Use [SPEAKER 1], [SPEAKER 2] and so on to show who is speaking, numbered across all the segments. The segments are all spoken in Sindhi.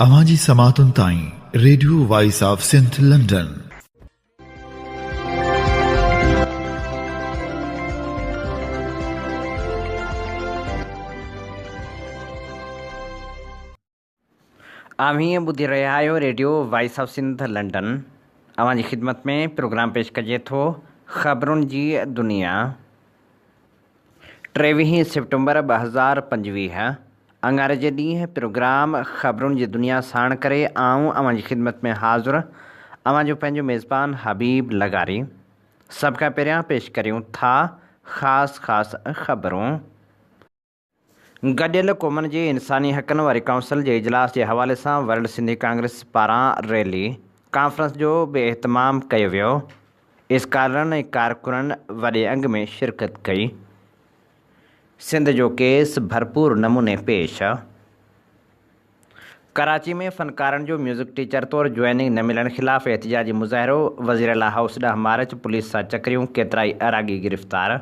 [SPEAKER 1] اوهان جي سماعتن تائين radio voice of Sindh London.
[SPEAKER 2] اوهين ٻڌي رهيا آهيو radio voice of Sindh London. اوهان جي خدمت ۾ پروگرام پيش ڪجي ٿو خبرن جي دنيا. ٽيويهين سيپٽمبر 2025 اڱاري جي ڏينهن پروگرام خبرن جي دنيا ساڻ ڪري آئون اوهان جي خدمت ۾ حاضر اوهان جو پنهنجو ميزبان حبيب لغاري. سڀ کان پهريان پيش ڪريون ٿا خاص خاص خبرون. گڏيل قومن جي انساني حقن واري ڪائونسل جي اجلاس جي حوالي سان ورلڊ سنڌي ڪانگريس پاران ريلي، ڪانفرنس جو به اهتمام ڪيو ويو. اسڪالرن ۽ ڪارڪنن وڏي انگ ۾ شرڪت ڪئي. سنڌ جو ڪيس ڀرپور نموني پيش. ڪراچي ۾ فنڪارن جو ميوزڪ ٽيچر طور جوائننگ نه ملڻ خلاف احتجاجي مظاهرو، وزيراعليٰ هائوس ڏانهن مارچ، پوليس سان چڪريون، ڪيترائي اراڳي گرفتار،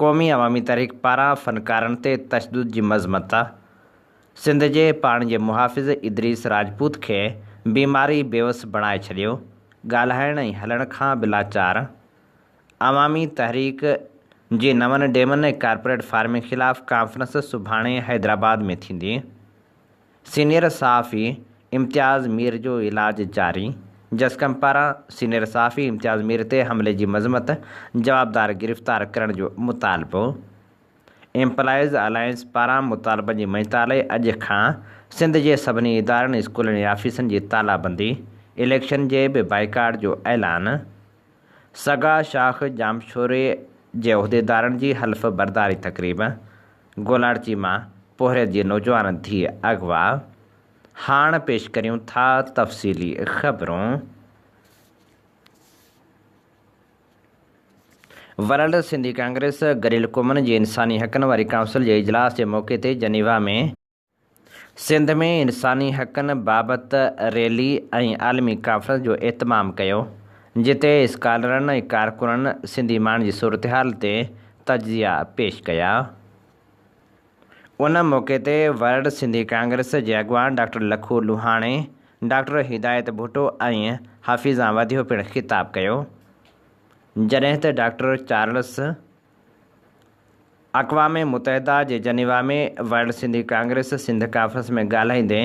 [SPEAKER 2] قومي عوامي تحريڪ پاران فنڪارن تي تشدد جي مذمت، سنڌ جي پاڻي جي محافظ ادريس راجپوت کي بيماري بيوس بڻائي ڇڏيو، ڳالهائڻ ۽ هلڻ کان به لاچار، عوامي تحريڪ جي نون ڊيمن ۽ ڪارپوريٽ فارمنگ خلاف ڪانفرنس سڀاڻي حيدرآباد ۾ ٿيندي، سينيئر صحافي امتياز مير جو علاج جاري، جسقم پاران سينيئر صحافي امتياز مير تي حملي جي مذمت، جوابدار گرفتار ڪرڻ جو مطالبو. ايمپلائيز الائنس پاران مطالبن جي مڃتا لاء اڄ کان سنڌ جي سڀني ادارن، اسڪولن ۽ آفيسن جي تالا بندي، اليڪشن جي به بائيڪاٽ جو اعلان، سگا شاخ ڄامشوري جي عهديدارن جي حلف برداري تقريب، گولاڙچي مان پورهيت جي نوجوان ڌيء اغوا، هاڻ پيش ڪريون ٿا تفصيلي خبرون. ورلڊ سنڌي ڪانگريس گڏيل قومن جي انساني حقن واري ڪائونسل جي اجلاس جي موقعي تي جنيوا ۾ سنڌ ۾ انساني حقن بابت ريلي ۽ عالمي ڪانفرنس جو اهتمام ڪيو جتي اسڪالرن ۽ ڪارڪنن سنڌي ماڻهن جي صورتحال تي تجزيا پيش ڪيا. ان موقعي تي ورلڊ سنڌي ڪانگريس جي اڳواڻ ڊاڪٽر لکو لوهاڻي، ڊاڪٽر هدايت ڀٽو ۽ حفيظان وڌيو پڻ خطاب ڪيو. جڏهن ته ڊاڪٽر چارلس اقوام متحده جي Geneva ۾ world Sindhi congress Sindh conference ۾ ڳالهائيندي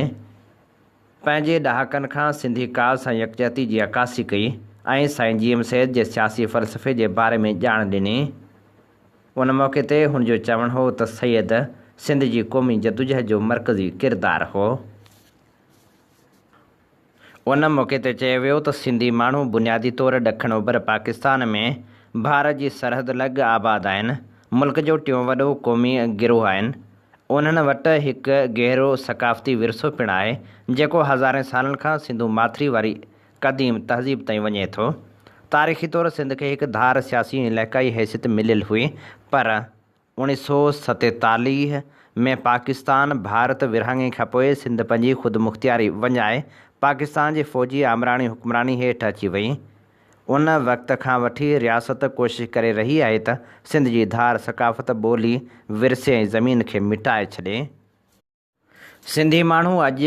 [SPEAKER 2] پنهنجي ڏهاڪن کان سنڌي ڪاز سان يڪجهتي جي عڪاسي ڪئي ۽ سائين جي ايم سيد جي سياسي فلسفي جي باري ۾ ڄاڻ ڏني. ان موقعي تي هن جو چوڻ هو ته سيد سنڌ جي قومي جدوجهد جو مرڪزي ڪردار هو. ان موقعي تي چيو ويو ته سنڌي ماڻهو بنيادي طور ڏکڻ اوڀر پاڪستان ۾ ڀارت جي سرحد لڳ آباد آهن، ملڪ جو ٽيون وڏو قومي گروهه آهن. انهن وٽ هڪ گهرو ثقافتي ورثو پڻ آهي، جيڪو هزارين سالن کان سنڌو ماٿري واري قديم تهذيب تائين وڃي ٿو. تاريخي طور سنڌ کي هڪ ڌار سياسي ۽ علائقائي حيثيت مليل هئي پر 1947 ۾ پاڪستان ڀارت ورهاڱي کانپوء سنڌ پنهنجي خودمختياري وڃائي پاڪستان جي فوجي آمراڻي حڪمراني هيٺ اچي وئي. ان وقت کان وٺي رياست ڪوشش ڪري رهي آهي ته سنڌ جي ڌار ثقافت، ٻولي، ورثي ۽ زمين کي مٽائي ڇڏي. سنڌي ماڻهو اڄ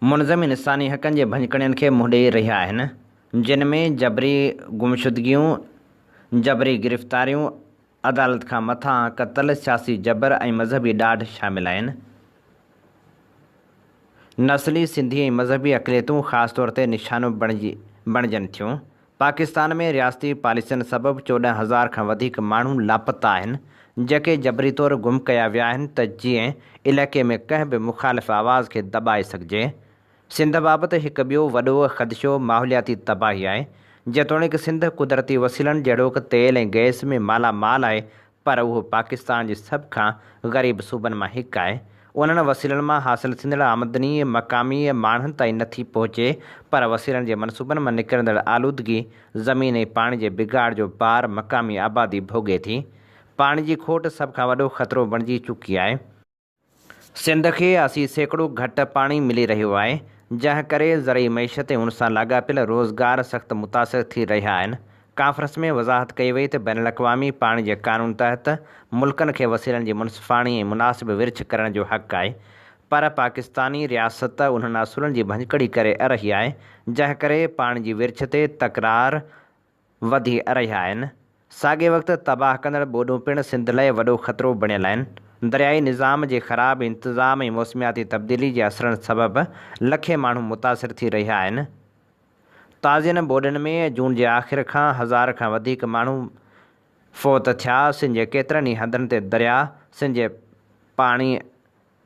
[SPEAKER 2] منظم انساني حقن جي ڀڃڪڙين کي منهن ڏئي رهيا آهن، جن ۾ جبري گمشدگيون، جبري گرفتاريون، عدالت کان مٿانهان قتل، سياسي جبر ۽ مذهبي ڏاڍ شامل آهن. نسلي سنڌي ۽ مذهبي اقليتون خاص طور تي نشانو بڻجن ٿيون. پاڪستان ۾ رياستي پاليسين سبب 14 هزار کان وڌيڪ ماڻهو لاپتا آهن، جيڪي جبري طور گم ڪيا ويا آهن ته جيئن علائقي ۾ ڪنهن به مخالف آواز کي دٻائي سگهجي. سنڌ بابت هڪ ٻيو وڏو خدشو ماحولياتي تباهي آهي. جيتوڻيڪ سنڌ قدرتي وسيلن جهڙوڪ تيل ۽ گئس ۾ مالا مال آهي پر اهو پاڪستان جي سڀ کان غريب صوبن مان هڪ آهي. انهن وسيلن مان حاصل ٿيندڙ آمدني مقامي ماڻهن تائين نه ٿي پهچي پر وسيلن جي منصوبن مان نڪرندڙ آلودگي، زمين ۽ پاڻي جي بگاڙ جو بار مقامي آبادي ڀوڳي ٿي. پاڻي جي کوٽ سڀ کان وڏو خطرو بڻجي چڪي آهي. سنڌ کي 80% گهٽ پاڻي ملي رهيو آهي، جنهن ڪري زرعي معيشت ۽ ان سان لاڳاپيل روزگار سخت متاثر ٿي رهيا آهن. ڪانفرنس ۾ وضاحت ڪئي وئي ته بين الاقوامي پاڻي جي قانون تحت ملڪن کي وسيلن جي منصفاڻي ۽ مناسب ورڇ ڪرڻ جو حق آهي، پر پاڪستاني رياست انهن اصولن جي ڀڃڪڙي ڪري رهي آهي، جنهن ڪري پاڻي جي ورڇ تي تڪرار وڌي رهيا آهن. ساڳئي وقت تباهه ڪندڙ ٻوڏون پڻ سنڌ لاء وڏو خطرو بڻيل آهن. دريائي نظام جي خراب انتظام ۽ موسمياتي تبديلي جي اثرن سبب لکين ماڻهو متاثر ٿي رهيا آهن. تازين ٻوڏن ۾ جون جي آخر کان هزار کان وڌيڪ ماڻهو فوت ٿيا، سنڌ جي ڪيترن ئي هنڌن تي درياء سنڌ جي پاڻي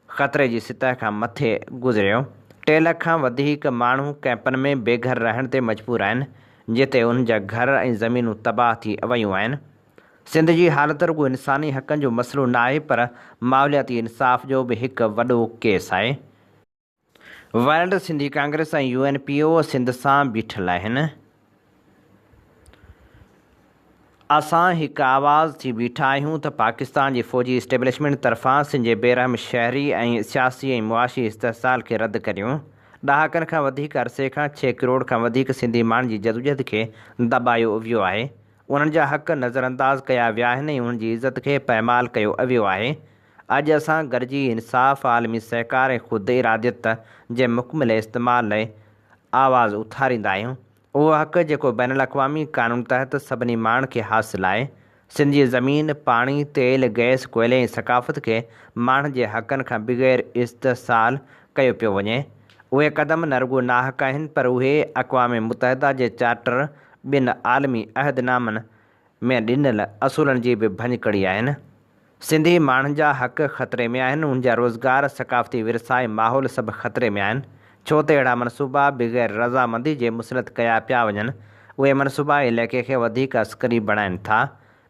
[SPEAKER 2] خطري جي سطح کان مٿي گذريو. ٽي لک کان وڌيڪ ماڻهو ڪئمپن ۾ بي گهر رهڻ تي مجبور آهن، جتي انهن جا گهر ۽ زمينون تباهه ٿي ويون آهن. سنڌ جي حالت رڳو انساني حقن جو مسئلو ناهي پر ماحولياتي انصاف جو به هڪ وڏو ڪيس آهي. World Sindhi Congress ۽ U N P O Sindh سان بيٺل آهن. اسان هڪ آواز ٿي بيٺا آهيون ته پاڪستان جي فوجي اسٽيبلشمينٽ طرفان سنڌ جي بي رحم شهري ۽ سياسي ۽ معاشي استحصال کي رد ڪريون. ڏهاڪن کان وڌيڪ عرصي کان ڇهه ڪروڙ کان وڌيڪ سنڌي ماڻهن جي جدوجهد کي دٻايو ويو آهي. انهن جا حق نظرانداز ڪيا ويا آهن ۽ انهن جي عزت کي پائمال ڪيو ويو آهي. اڄ اسان گڏجي انصاف، عالمي سهڪار ۽ خود اراديت جي مڪمل استعمال لاء آواز اٿاريندا آهيون. اهو حق جيڪو بين الاقوامي قانون تحت سڀني ماڻهن کي حاصل آهي. سنڌ جي زمين، پاڻي، تيل، گئس، ڪوئلي ۽ ثقافت کي ماڻهن جي حقن کان بغير استحصال ڪيو پيو وڃي. اهي قدم نه رڳو ناحق آهن پر اهي اقوام متحده جي چارٽر، ٻين عالمي عهدنامن ۾ ڏنل اصولن جي به ڀڃڪڙي آهن. سنڌي ماڻهن جا حق خطري ۾ آهن، انهن جا روزگار، ثقافتي ورثا ۽ ماحول سڀ خطري ۾ آهن، ڇو ته اهڙا منصوبا بغير رضامندي جي مسلط ڪيا پيا وڃن، اهي منصوبا علائقي کي وڌيڪ عسڪري بڻائين ٿا،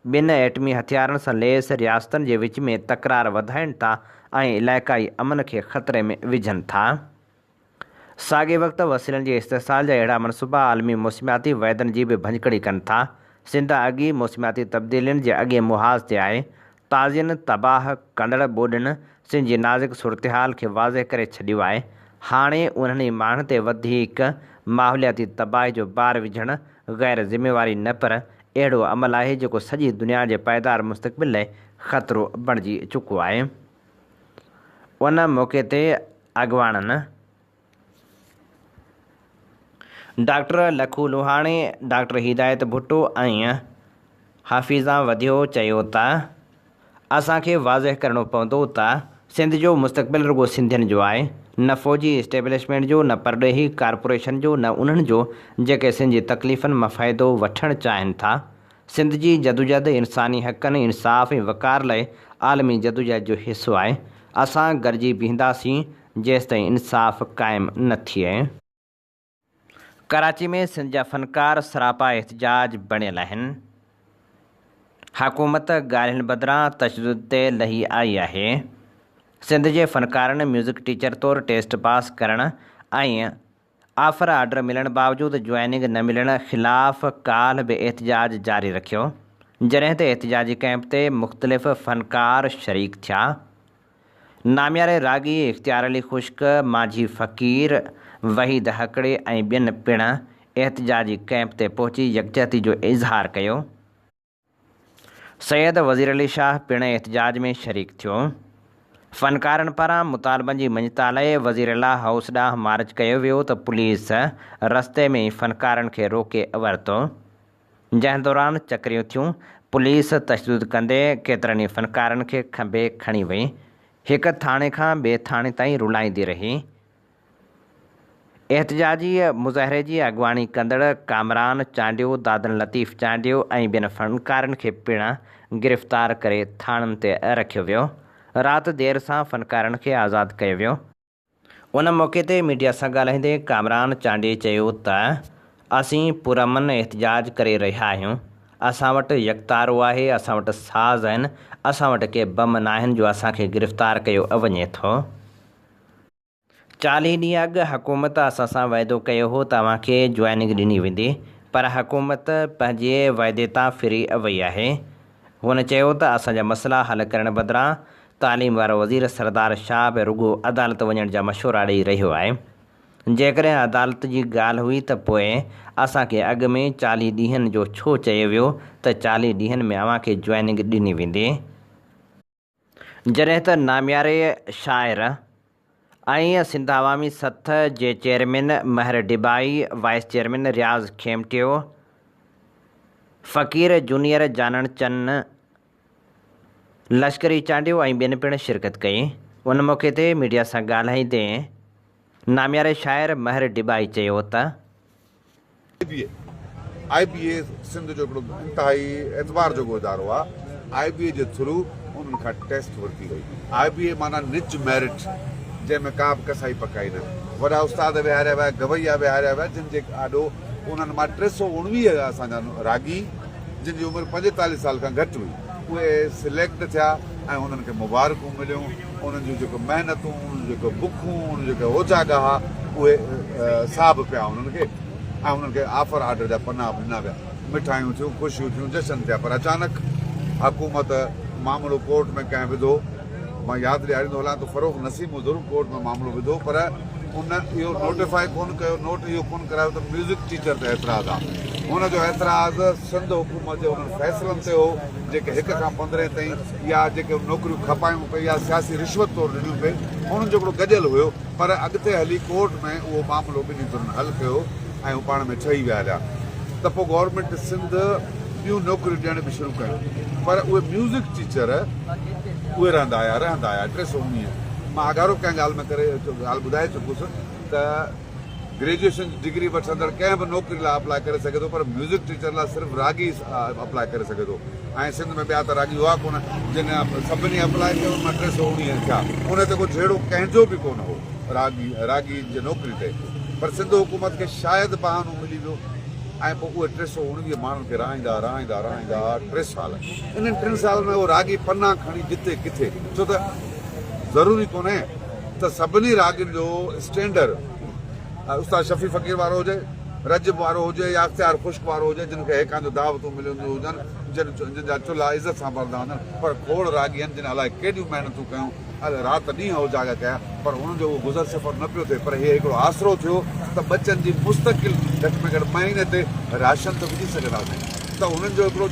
[SPEAKER 2] ٻن ايٽمي هٿيارن سان ليس رياستن جي وچ ۾ تڪرار وڌائين ٿا ۽ علائقائي امن کي خطري ۾ وجهن ٿا. ساڳئي وقت وسيلن جي استحصال جا اهڙا منصوبا عالمي موسمياتي وعدن جي به ڀڃڪڙي ڪن ٿا. سنڌ اڳ ئي موسمياتي تبديلين جي اڳئين محاذ تي آهي. تازين تباهه ڪندڙ ٻوڏن سنڌ جي نازڪ صورتحال کي واضح ڪري ڇڏيو آهي. هاڻي انهن ئي ماڻهن تي وڌيڪ ماحولياتي تباهي جو بار وجهڻ غير ذميواري نه پر اهڙو عمل آهي جيڪو سڄي دنيا جي پائيدار مستقبل لاء خطرو بڻجي چڪو آهي. ان موقعي تي اڳواڻن ڊاڪٽر لکو لوهاڻي، ڊاڪٽر هدايت ڀٽو ۽ حفيظان وڌيو چيو ته اسان کي واضح ڪرڻو پوندو ته سنڌ جو مستقبل رڳو سنڌين جو آهي، نه فوجي اسٽيبلشمينٽ جو، نه پرڏيهي ڪارپوريشن جو، نه انهن جو جيڪي سنڌ جي تڪليفن مان فائدو وٺڻ چاهين ٿا. سنڌ جي جدوجهد انساني حقن، انصاف ۽ وقار لاء عالمي جدوجهد جو حصو آهي. اسان گڏجي بيهنداسين جيستائين انصاف قائم نه ٿئي. ڪراچي ۾ سنڌ جا فنڪار سراپا احتجاج بڻيل آهن. حڪومت ڳالهين بدران تشدد تي لهي آئي آهي. سنڌ جي فنڪارن ميوزڪ ٽيچر طور ٽيسٽ پاس ڪرڻ ۽ آفر آرڊر ملڻ باوجود جوائننگ نه ملڻ خلاف ڪالهه به احتجاج جاري رکيو، جڏهن ته احتجاجي ڪئمپ تي مختلف فنڪار شريڪ ٿيا. نامياري راڳي اختيار علي خشڪ، مانجهي فقير، وحيد هڪڙي ۽ ٻين پڻ احتجاجي ڪئمپ تي پهچي يڪجهتي جو اظهار ڪيو. سيد وزير علي شاهه پڻ احتجاج ۾ شريڪ ٿيو. فنڪارن پاران مطالبن جي مڃتا لاء وزير اعليٰ هائوس ڏانهن مارچ ڪيو ويو ته پوليس رستي ۾ ئي فنڪارن کي روڪي ورتو، جنهن دوران چڪريون ٿيون، پوليس تشدد ڪندي ڪيترن ئي فنڪارن کي کنڀي کڻي وئي، هڪ ٿاڻي کان ٻئي ٿاڻي تائين رلائيندي رهي. احتجاجي مظاهري جي اڳواڻي ڪندڙ ڪامران چانڊيو، دادن لطيف چانڊيو ۽ ٻين فنڪارن کي پڻ گرفتار ڪري ٿاڻن تي رکيو ويو. رات دير سان فنڪارن کي آزاد ڪيو ويو. ان موقعي تي ميڊيا سان ڳالهائيندي ڪامران چانڊيي چيو ته اسين پرامن احتجاج ڪري رهيا آهيون، اسان وٽ يڪتارو آهي، اسان وٽ ساز آهن، اسان وٽ ڪي بم ناهن جو اسان کي گرفتار ڪيو وڃي ٿو. 40 ڏينهن اڳ حڪومت اسان سان وعدو ڪيو هو ته اوهان کي جوائننگ ڏني ويندي پر حڪومت پنهنجي وعدي تان ڦري وئي آهي. هن چيو ته اسان جا مسئلا حل ڪرڻ بدران تعليم وارو وزير سردار شاهه به رڳو عدالت وڃڻ جا مشورا ڏئي رهيو آهي. جيڪڏهن عدالت جي ڳالهه هئي ته پوء اسان کي اڳ ۾ 40 ڏينهن جو ڇو چيو ويو ته 40 ڏينهن ۾ اوهان کي جوائننگ ڏني ويندي. جڏهن ته نامياري شاعر. ۽ سنڌ عوامي سٿ جي chairman Mehar Dabai, vice chairman Riaz Khemtio, Faqir junior Janan Chan, Lashkari Chandio ۽ ٻين پڻ شرڪت ڪئي. ان موقعي تي ميڊيا سان ڳالهائيندي نامياري شاعر مهر ڊٻائي چيو ته.
[SPEAKER 3] I B A, I B A, Sindh جو هڪڙو انتهائي اعتبار جوڳو ادارو آهي، آء بي اي جي ٿرو انهن کان ٽيسٽ ورتي وئي. آء بي اي معنيٰ نج ميرٽ، جنهن ۾ ڪا به ڪسائي پڪائي نه. وڏا استاد ويهاريا ويا، گويا ويهاريا ويا، جن جي آڏو انهن مان 319 اسان جا راڳي، جن جي عمر 45 سال کان گهٽ هئي، اهي سليڪٽ ٿيا ۽ انهن کي مبارڪون مليون. انهن جون جيڪي محنتون، انهن جون جيڪي بکون، انهن جون جيڪي اوجاڳا ها، اهي ساڀ پيا انهن کي ۽ انهن کي آفر آرڊر جا پنا به ڏنا ويا. مٺايون ٿيون، خوشيون ٿيون، جشن ٿيا پر اچانڪ حڪومت معاملو ڪورٽ ۾ ڪنهن وڌو. مان ياد ڏياريندو هلان ته فروغ نسيم ضرور ڪورٽ ۾ معاملو وڌو پر ان اهو نوٽيفائي ڪونه ڪيو، نوٽ اهو ڪونه ڪرايو ته ميوزڪ ٽيچر تي اعتراض آ. هن جو اعتراض سنڌ حڪومت جي انهن فيصلن تي هو جيڪي هڪ کان پندرهين تائين يا جيڪي نوڪريون کپايون پئي يا سياسي رشوت طور ڏنيون پئي انهن جو هڪڙو گڏيل هيو پر اڳتي هلي ڪورٽ ۾ اهو معاملو ٻنهي ڌرين حل ڪيو ۽ هو پاڻ ۾ ٺهي ويا هليا ته پوء گورنمينٽ سنڌ ٻيون نوڪريون ڏيڻ به شروع ڪيون پر اهي ميوزڪ ٽيچر اهي رهندا آيا رهندا آيا 319 مان اڳارو ڪنهن ڳالهه ۾ ڪري ڳالهه ٻڌائي چڪس ته گريجوئيشن جي ڊگري وٺندڙ ڪنهن به نوڪري لاء اپلاء ڪري سگهي ٿو پر ميوزڪ ٽيچر لاء صرف راڳي اپلاء ڪري سگهي ٿو ۽ سنڌ ۾ ٻيا ته راڳي هئا ڪونه جن سڀني اپلاء ڪيو ان مان 319 ٿيا ان تي ڪو جهيڙو ڪنهن جو به ڪونه هو راڳي راڳي جي نوڪري تي پر سنڌ حڪومت کي شايد بهانو ملي ويو ۽ پوء اهي 319 ماڻهن کي رهائيندا رهائيندا رهائيندا ٽي سال انهن ٽن سالن ۾ اهو راڳي پنا کڻي جتي ڪٿي ڇو ته ضروري ڪونهي ته سڀني راڳين جو اسٽينڊر استاد شفيع فقير وارو هجي، رجب وارو هجي يا اختيار خشڪ وارو هجي جن کي هيڪان جو دعوتون ملنديون هجن، جن جن جا چلها عزت سان ٻرندا هجن پر کوڙ راڳي آهن جن الائي ڪيڏيون محنتون ڪيون، رات ڏينهن اوجاڳا ڪيا پر انهن جو اهو گذر سفر نه پيو ٿئي پر هي هڪڙو آسرو ٿيو ته ٻچن جي مستقل گهٽ ۾ گهٽ مهيني تي راشن ته وجهي سگهنداسين ته انهن جو هڪڙو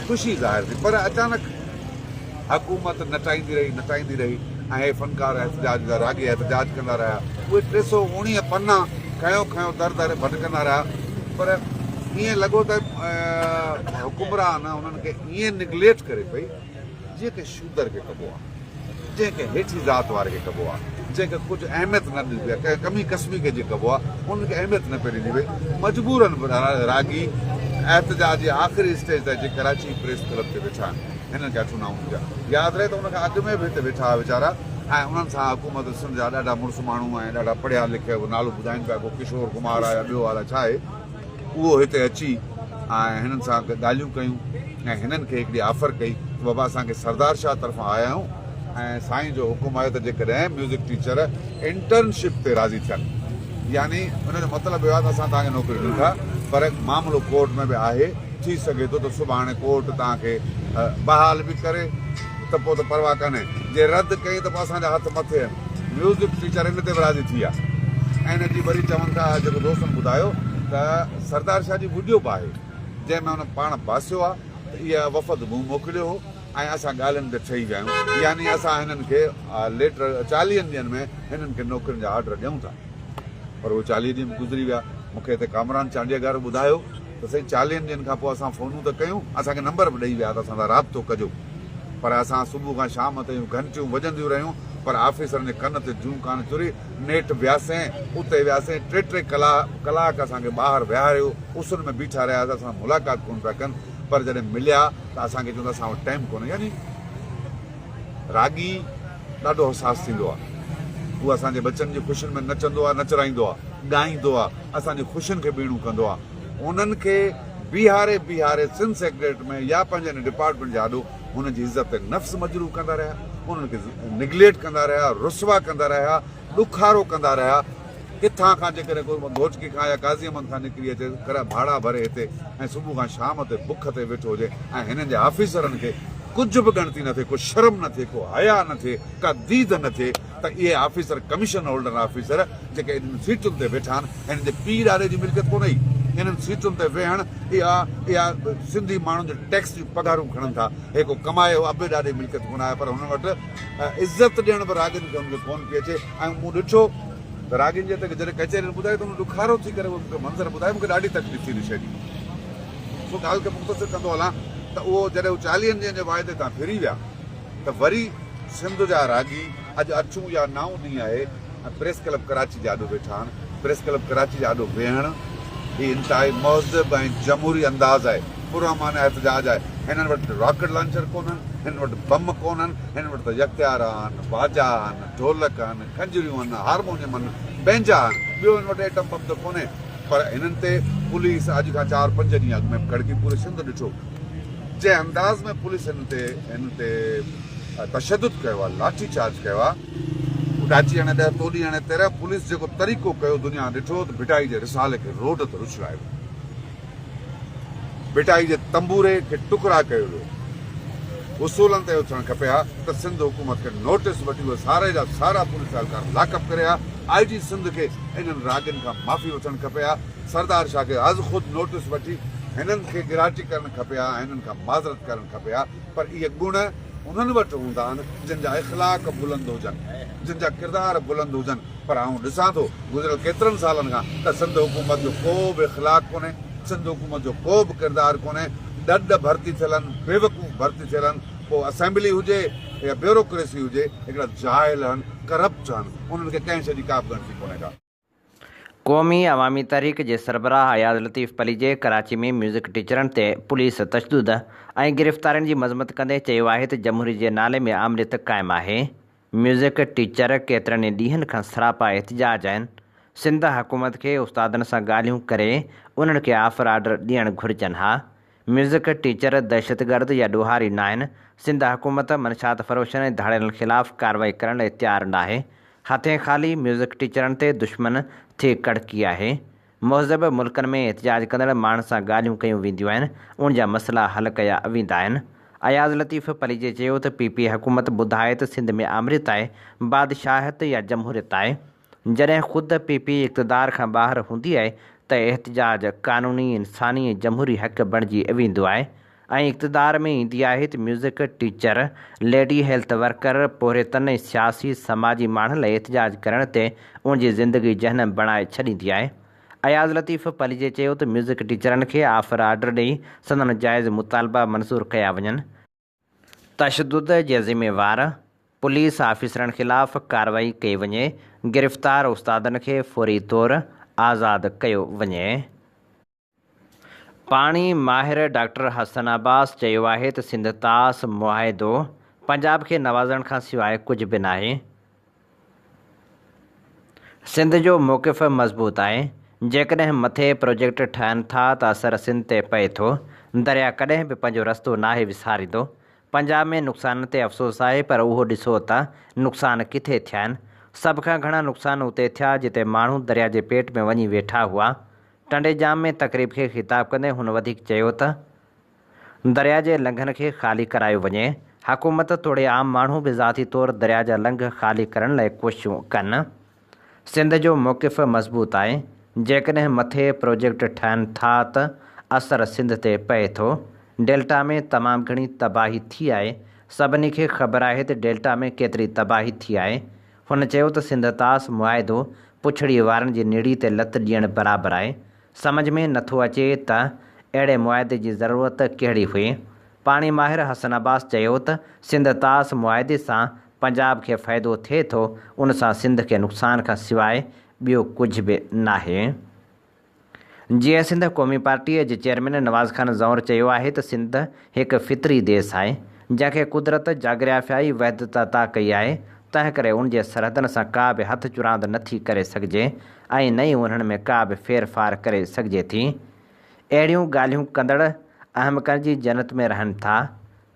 [SPEAKER 3] خوشي ظاهر ٿي پر اچانڪ حڪومت نٽائيندي رهي، نٽائيندي رهي ۽ اهي فنڪار احتجاج جا راڳي احتجاج ڪندا رهيا. اهي 319 پنا کنيو کنيو در در ڀٽڪندا رهيا پر ائين لڳو ته حڪمران انهن کي ائين نگليٽ ڪري پئي جيئن ڪنهن شودر کي ڪبو آهي، جيئن ڪنهن هيٺين ذات واري کي ڪبو آهي، جنهن کي ڪجهه اهميت نه ڏبي آهي، ڪنهن ڪمي ڪسبي کي جيئن ڪبو آهي، انهن کي اهميت نه پئي ڏني وئي. مجبورن راڳي احتجاج جي آخري اسٽيج تي اچي ڪراچي پريس ڪلب تي ويٺا آهن. هنن کي اٺون نائون ٿيا. ياد رهي ته ان کان اڳ ۾ به هتي ويٺا هئا ويچارا ۽ انهن سان حڪومت سنڌ جا ڏاڍا مڙس ماڻهو ۽ ڏاڍا پڙهيا لکيا اهو نالو ٻڌائين پيا ڪو ڪشور ڪمار آهي يا ٻيو الائي ڇا آهي اهو هتي اچي ۽ هنن سان ڳالهيون ڪيون ۽ هنن کي هڪڙي آفر ڪئي ته بابا اسان کي سردار شاهه طرفان آيا آهيون ۽ سائين جو حڪم آهي ته جيڪڏهن ميوزڪ ٽيچر انٽرنشپ تي راضي ٿين يعني ان جو مطلب اهو آهي ته اسان توهان کي نوڪري ڏيون ٿا پر معاملو ڪورٽ ۾ به آهي ٿي سگهي ٿو ته سڀاڻي ڪورٽ توهان کي بحال به ڪري ته پوء ته پرواهه ڪانهي، جي رد ڪئي ته پوء اسان جا هٿ مٿي آهن. ميوزڪ ٽيچر ان تي به راضي ٿي ويا ۽ ان جي وري چون ٿا جيڪو دوستن ٻڌايو ته سردار شاهه جي وڊيو به آهي جنهن ۾ هن پاڻ باسيو آهي ته اها وفد مون موڪليو هو ۽ اسان ڳالهين تي ٺهي ويا آهيون يعني اسان هنن کي ليٽر چاليهن ڏينهن ۾ هنن کي نوڪرين جا آرڊر ڏيون ٿا پر اهي چاليهه ڏينهن به گذري ويا مون کي هتي ڪامران چانڊيگار ٻڌايو ته سائين چاليهن ڏينهن کان پوء اسان فونون ته ڪيون، اسان کي نمبر به ڏئي ويا ته اسان سان رابطو ڪجو پر اسان صبح کان شام تائين گهنٽيون وڄنديون رهيون پر آفيسرن جي ڪن تي جون ڪانه چري، نيٺ وياسين، اتي وياسين، ٽي ٽي ڪلاڪ اسان کي ٻاهر ويهاريو، اسن ۾ بيٺا رهياسين، اسان سان ملاقات ڪونه پيا ڪن پر جڏهن مليا ته اسان کي چون ته اسان وٽ ٽائيم ڪونهي يعني راڳي ڏاڍو حساس ٿيندو آهي، هو اسان جي ٻچن جي خوشين ۾ نچندو آهي، نچرائيندو آهي، ڳائيندو آهي، اسان جي خوشين کي ٻيڻو ڪندو آهي. انهن کي بيهاري بيهاري سنڌ سيڪريٽريٽ ۾ يا پنهنجي ان ڊپارٽمينٽ جي آڏو هنن جي عزت نفس مجروح ڪندا رهيا، انهن کي نگليٽ ڪندا رهيا، رسوا ڪندا رهيا، ڏکارو ڪندا رهيا. ڪٿان کان جيڪڏهن ڪو گهوٽڪي کان يا قاضي احمد کان نڪري اچي ڪرا ڀاڙا ڀري هتي ۽ صبح کان شام تي بک تي ويٺو هجي ۽ هنن جي آفيسرن کي ڪجهه به ڳڻتي نه ٿئي، ڪو شرم نه ٿئي، ڪو حياء نه ٿئي، ڪا ديد نه ٿئي ته اهي آفيسر ڪميشن هولڊر آفيسر جيڪي ايڏين سيٽن تي ويٺا آهن هنن جي پيء ڏاڏي جي ملڪيت ڪونه هئي. انهن سيٽن تي ويهڻ اها اها سنڌي ماڻهن جي ٽيڪس جون پگهارون کڻن ٿا. هي ڪو ڪمايو ابي ڏاڏي ملڪيت ڪونه آهي پر هنن وٽ عزت ڏيڻ به راڳين کي هنن کي ڪونه پئي اچي ۽ مون ڏٺو ته راڳين جي ته جڏهن ڪچهرين ٻڌائي ته هن ڏکارو ٿي ڪري اهي مون کي منظر ٻڌائي مون کي ڏاڍي تڪليف ٿي ان شيء جي. سو ڳالهه کي مختصر ڪندو هلان ته اهو جڏهن هو چاليهن ڏينهن جي واعدي تان ڦري ويا ته وري سنڌ جا راڳي اڄ اٺون يا نائون ڏينهن آهي ۽ پريس ڪلب ڪراچي جي آڏو ويٺا آهن. پريس ڪلب ڪراچي جي آڏو ويهڻ هي انتهائي مهذب ۽ جمهوري انداز آهي، پرامن احتجاج آهي. هنن وٽ راڪيٽ لانچر ڪونهن، هنن وٽ بم ڪونهن، هنن وٽ ته يڪتيار آهن، باجا آهن، ڍولڪ آهن، خنجريون آهن، هارمونيم آهن، بينجا آهن، ٻيو هنن وٽ ايٽم بم ته ڪونهي. پر هنن تي پوليس اڄ کان چار پنج ڏينهن اڳ ۾ ڪڙڪي پوري سنڌ ڏٺو جنهن انداز ۾ پوليس هنن تي هنن تي تشدد ڪيو آهي، لاٺي چارج ڪيو آهي، ڏاچي هڻي ڏهه توڏي هڻي 13 پوليس جيڪو طريقو ڪيو دنيا ڏٺو ته ڀٽائي جي رسالي کي روڊ تي رڇرايو ويو، ڀٽائي جي تنبوري کي ٽڪرا ڪيو ويو، اصولن تي اهو ٿيڻ کپي ها ته سنڌ حڪومت کي نوٽيس وٺي اهي ساري جا سارا پوليس اهلڪار لاڪ اپ ڪري ها، آء جي سنڌ کي انهن راڳين کان معافي وٺڻ کپي ها، سردار شاهه کي از خود نوٽيس وٺي هنن کي ڳراٽي ڪرڻ کپي ها ۽ هنن کان معذرت ڪرڻ کپي ها پر اهي گڻ انهن وٽ هوندا آهن جن جا اخلاق بلند هجن، جن جا ڪردار بلند هجن پر آئون ڏسان ٿو گذريل ڪيترن سالن کان ته سنڌ حڪومت جو ڪو به اخلاق ڪونهي، سنڌ حڪومت جو ڪو به ڪردار ڪونهي، ڏڏ ڀرتي ٿيل آهن، بيوقوف ڀرتي ٿيل آهن، پوء اسيمبلي هجي يا بيوروڪريسي هجي هڪڙا جاهل آهن، ڪرپٽ آهن، انهن کي ڪنهن شيء جي ڪا به ڳڻتي ڪونهي ڪا.
[SPEAKER 2] قومي عوامي تحريڪ جي سربراهه اياز لطيف پليجي ڪراچي ۾ ميوزڪ ٽيچرن تي پوليس تشدد ۽ گرفتارين جي مذمت ڪندي چيو آهي ته جمهوريت جي نالي ۾ آمريت قائم آهي، ميوزڪ ٽيچر ڪيترن ئي ڏينهن کان سراپا احتجاج آهن، سنڌ حڪومت کي استادن سان ڳالهيون ڪري انهن کي آفر آرڊر ڏيڻ گهرجن ها، ميوزڪ ٽيچر دهشتگرد يا ڏوهاري ناهن، سنڌ حڪومت منشيات فروشن ۽ ڌاڙيلن خلاف ڪارروائي ڪرڻ لاء تيار ناهي، هٿين خالي ميوزڪ ٽيچرن تي دشمن ٿي ڪڙڪي آهي، مهذب ملڪن ۾ احتجاج ڪندڙ ماڻهن سان ڳالهيون ڪيون وينديون آهن، ان جا مسئلا حل ڪيا ويندا آهن. اياز لطيف پليجي چيو ته پي پي حڪومت ٻڌائي ته سنڌ ۾ آمريت آهي، بادشاهت يا جمهوريت آهي، جڏهن خود پي پي اقتدار کان ٻاهر هوندي آهي ته احتجاج قانوني، انساني ۽ جمهوري حق بڻجي ويندو آهي ۽ اقتدار ۾ ايندي آهي ته music teacher, lady health worker, پورهيتن ۽ سياسي سماجي ماڻهن لاء احتجاج ڪرڻ تي ان جي زندگي جهنم بڻائي ڇڏيندي آهي. اياز لطيف پليجي چيو ته ميوزڪ ٽيچرن کي آفر آرڊر ڏئي سندن جائز مطالبا منظور ڪيا وڃن. تشدد جي ذميوار پوليس آفيسرن خلاف ڪارروائي ڪئي وڃي، گرفتار استادن کي فوري طور آزاد ڪيو وڃي. پاڻي ماهر ڊاڪٽر حسن عباس چيو آهي ته سنڌ طاس معاهدو پنجاب کي نوازڻ کان سواء ڪجهه به ناهي. سنڌ جو موقف مضبوط آهي، جيڪڏهن مٿي پروجيڪٽ ٺهن ٿا ته اثر سنڌ تي پئي ٿو، دريا ڪڏهن به پنهنجو رستو ناهي وساريندو، پنجاب ۾ نقصانن تي افسوس آهي پر اهو ڏسو ته نقصان ڪٿي ٿيا آهن، سڀ کان گهڻا نقصان اتي ٿيا جتي ماڻهو دريا جي پيٽ ۾ وڃي ويٺا هئا. ٽنڊي ڄام ۾ تقريب کي خطاب ڪندي هن وڌيڪ چيو ته. دريا جي لنگهن کي خالي ڪرايو وڃي، حڪومت توڙي عام ماڻهو به ذاتي طور دريا جا لنگهه خالي ڪرڻ لاء ڪوششون ڪن. سنڌ جو موقف مضبوط آهي، جيڪڏهن مٿي پروجيڪٽ ٺهن ٿا ته اثر سنڌ تي پئي ٿو، ڊيلٽا ۾ تمام گهڻي تباهي ٿي آهي، سڀني کي خبر آهي ته ڊيلٽا ۾ ڪيتري تباهي ٿي آهي. هن چيو ته سنڌ طاس معاهدو پڇڙي وارن جي نڙي تي لت ڏيڻ برابر آهي، سمجهه ۾ نٿو اچي ته اهڙي معاهدي جي ضرورت ڪهڙي هئي؟ پاڻي ماهر حسن عباس چيو ته سنڌ طاس معاهدي سان پنجاب کي فائدو ٿئي ٿو، ان سان سنڌ کي نقصان کان سواء ٻيو ڪجهه به ناهي. جيئي سنڌ قومي پارٽيء جي چيئرمين نواز خان زئور چيو آهي ته سنڌ هڪ فطري ديس آهي، جنهن کي قدرت جاگرافيائي وحدت عطا ڪئي آهي، تنهن ڪري ان جي سرحدن سان ڪا به هٿ چراند نه ٿي ڪري سگهجي ۽ نه ئي انهن ۾ ڪا به ڦير ڦار ڪري سگهجي ٿي. اهڙيون ڳالهيون ڪندڙ احمقن جي جنت ۾ رهن ٿا.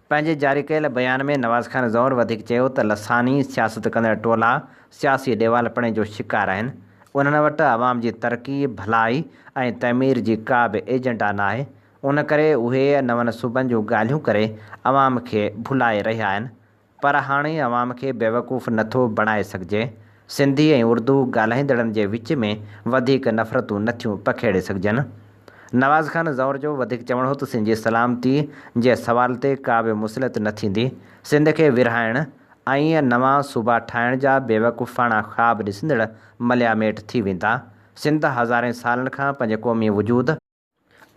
[SPEAKER 2] پنهنجي جاري ڪيل بيان ۾ نواز خان زئور وڌيڪ چيو ته لساني سياست ڪندڙ ٽولا سياسي ڏيوالپڻي جو شڪار آهن، انهن وٽ عوام جي ترقي، ڀلائي ۽ تعمير جي ڪا به ايجنڊا ناهي، ان ڪري اهي نون صوبن جون ڳالهيون ڪري عوام کي ڀلائي رهيا آهن. پر هاڻي عوام کي بيوقوف نه ٿو بڻائي سگهجي. سنڌي ۽ اردو ڳالهائيندڙن جي وچ ۾ وڌيڪ نفرتون نه ٿيون پکيڙي سگهجن. نواز خان زئور جو وڌيڪ چوڻ هو ته سنڌ جي سلامتي جي سوال تي ڪا به مصلحت نه ٿيندي، سنڌ کي ورهائڻ ۽ نوان صوبا ٺاهڻ جا بيوقوفاڻا خواب ڏسندڙ ملياميٽ ٿي ويندا، سنڌ هزارين سالن کان پنهنجي قومي وجود.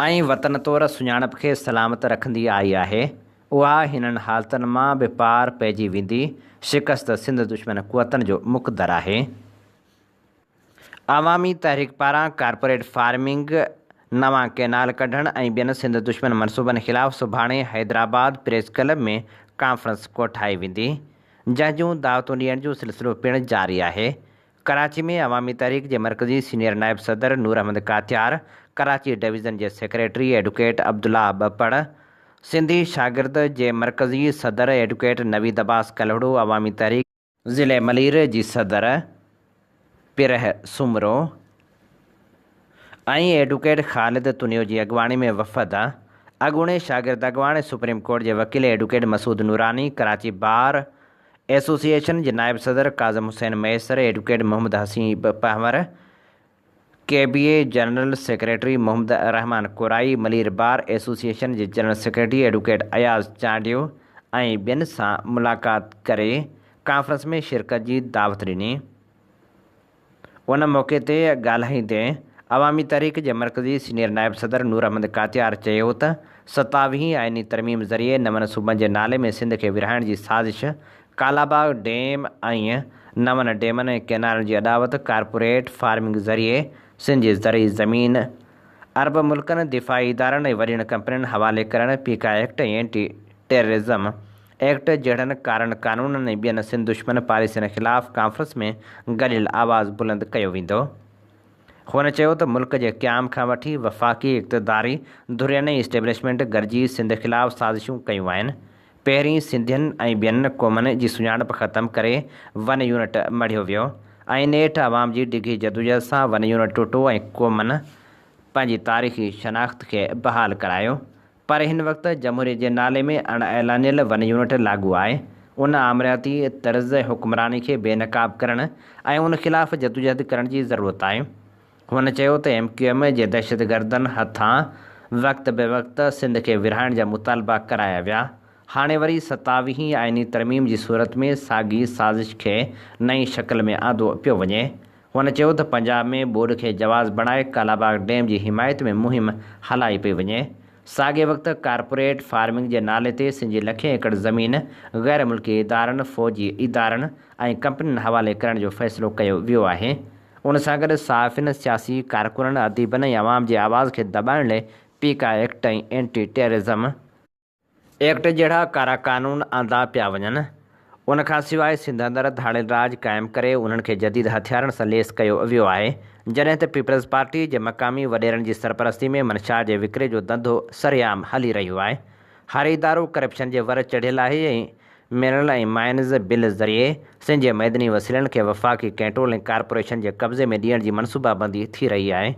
[SPEAKER 2] ۽ وطن طور سڃاڻپ کي سلامت رکندي آئي آهي، اها هنن حالتن مان به پار پئجي ويندي، شڪست سنڌ دشمن قوتن جو مقدر آهي. عوامي تحريڪ پاران ڪارپوريٽ فارمنگ، نوان ڪئنال ڪڍڻ ۽ ٻين سنڌ دشمن منصوبن خلاف سڀاڻي حيدرآباد پريس ڪلب ۾ ڪانفرنس ڪوٺائي ويندي، جنهن جون دعوتون ڏيڻ جو سلسلو پڻ جاري آهي. ڪراچي ۾ عوامي تحريڪ جي مرڪزي سينيئر نائب صدر نور احمد ڪاتيار، ڪراچي ڊويزن جي سيڪريٽري ايڊوڪيٽ عبدالله ٻپڙ، سنڌي شاگرد جي مرڪزي صدر ايڊوڪيٽ نويد عباس ڪلهوڙو، عوامي تحريڪ ضلعي ملير جي صدر پرهه سومرو ۽ ايڊوڪيٽ خالد تنيو جي اڳواڻي ۾ وفد اڳوڻي شاگرد اڳواڻ ۽ سپريم ڪورٽ جي وڪيل advocate Masood Noorani, Karachi bar association جي نائب صدر Kazim Hussain Mahesar, advocate Muhammad Haseeb Panhwar, K B A general secretary Muhammad Rehman Korai, Malir bar association جي general secretary advocate Ayaz Chandio ۽ ٻين سان ملاقات ڪري ڪانفرنس ۾ شرڪت جي دعوت ڏني. ان موقعي تي ڳالهائيندي عوامي تحريڪ جي مرڪزي سينيئر نائب صدر نور احمد ڪاتيار چيو ته ستاويهين آئيني ترميم ذريعي نون صوبن جي نالي ۾ سنڌ کي ورهائڻ جي سازش، ڪالاباغ ڊيم ۽ نون ڊيمن ۽ ڪئنالن جي اڏاوت، ڪارپوريٽ فارمنگ ذريعي سنڌ جي زرعي زمين عرب ملڪن، دفاعي ادارن ۽ وڏين ڪمپنين حوالي ڪرڻ، پيڪا ايڪٽ ۽ اينٽي ٽيررزم ايڪٽ جهڙن ڪارن قانونن ۽ ٻين سنڌ دشمن پاليسين خلاف ڪانفرنس ۾ گڏيل آواز بلند ڪيو ويندو. هن چيو ته ملڪ جي قيام کان وٺي وفاقي اقتداري ڌرين ۽ اسٽيبلشمينٽ گڏجي سنڌ خلاف سازشون ڪيون آهن. پهرين سنڌين ۽ ٻين قومن جي سڃاڻپ ختم ڪري ون يونٽ مڙهيو ويو ۽ نيٺ عوام جي ڊگهي جدوجهد سان ون يونٽ ٽٽو ۽ قومن پنهنجي تاريخي شناخت کي بحال ڪرايو. پر هن وقت جمهوريت جي نالي ۾ اڻ اعلانيل ون يونٽ لاڳو آهي، ان آمريتي طرز حڪمراني کي بي نقاب ڪرڻ ۽ ان خلاف جدوجهد ڪرڻ جي ضرورت آهي. هن چيو ته ايم ڪيو ايم جي دهشتگردن هٿان وقت به وقت سنڌ کي ورهائڻ جا مطالبا ڪرايا ويا، هاڻي وري ستاويهين آئيني ترميم جي صورت ۾ ساڳي سازش کي نئين شڪل ۾ آندو پيو وڃي. هن چيو ته پنجاب ۾ ٻوڏ کي جواز بڻائي ڪالاباغ ڊيم جي حمايت ۾ مهم هلائي پئي وڃي. ساڳئي وقت ڪارپوريٽ فارمنگ جي نالي تي سنڌ جي لکين ايڪڙ زمين غير ملڪي ادارن، فوجي ادارن ۽ ڪمپنين حوالي ڪرڻ جو فيصلو ڪيو ويو آهي. ان سان گڏ صحافين، سياسي ڪارڪنن، اديبن ۽ عوام جي آواز کي دٻائڻ لئي پيڪا ايڪٽ ۽ اينٽي ٽيررزم ايڪٽ جهڙا ڪارا قانون آندا پيا وڃن. ان کان سواء سنڌ اندر ڌاڙيل راڄ قائم ڪري انهن کي جديد هٿيارن سان ليس ڪيو ويو آهي. جڏهن ته پيپلز پارٽي جي مقامي وڏيرن جي سرپرستي ۾ منشا جي وڪري جو ڌنڌو سرعام هلي رهيو آهي. هر ادارو ڪرپشن جي ور چڙهيل آهي ۽ منرل ۽ مائنز بل ذريعي سنڌ جي معدني وسيلن کي وفاقي ڪنٽرول ۽ ڪارپوريشن جي قبضي ۾ ڏيڻ جي منصوبابندي ٿي رهي آهي.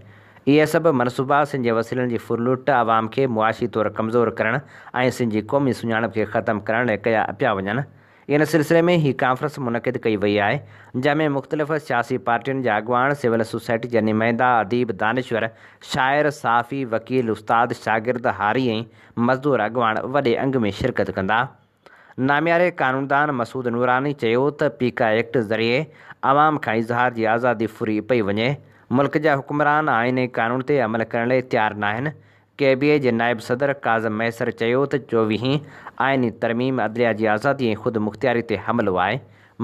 [SPEAKER 2] اهي سڀ منصوبا سنڌ جي وسيلن جي ڦرلٽ، عوام کي معاشي طور ڪمزور ڪرڻ ۽ سنڌ جي قومي سڃاڻپ کي ختم ڪرڻ لاء ڪيا پيا وڃن. ان سلسلي ۾ هي ڪانفرنس منعقد ڪئي وئي آهي، جنهن ۾ مختلف سياسي پارٽين جا اڳواڻ، سول سوسائٽي جا نمائندا، اديب، دانشور، شاعر، صحافي، وڪيل، استاد، شاگرد، هاري ۽ مزدور اڳواڻ وڏي انگ ۾ شرڪت ڪندا. نامياري قانوندان مسعود نوراني چيو ته پيڪا ايڪٽ ذريعي عوام کان اظهار جي آزادي ڦري پئي وڃي، ملڪ جا حڪمران آئين ۽ قانون تي عمل ڪرڻ لاء تيار ناهن. ڪي بي اي جي نائب صدر ڪاظم مهيسر چيو ته چوويهين آئيني ترميم عدليه جي آزادي ۽ خودمختياري تي حملو آهي،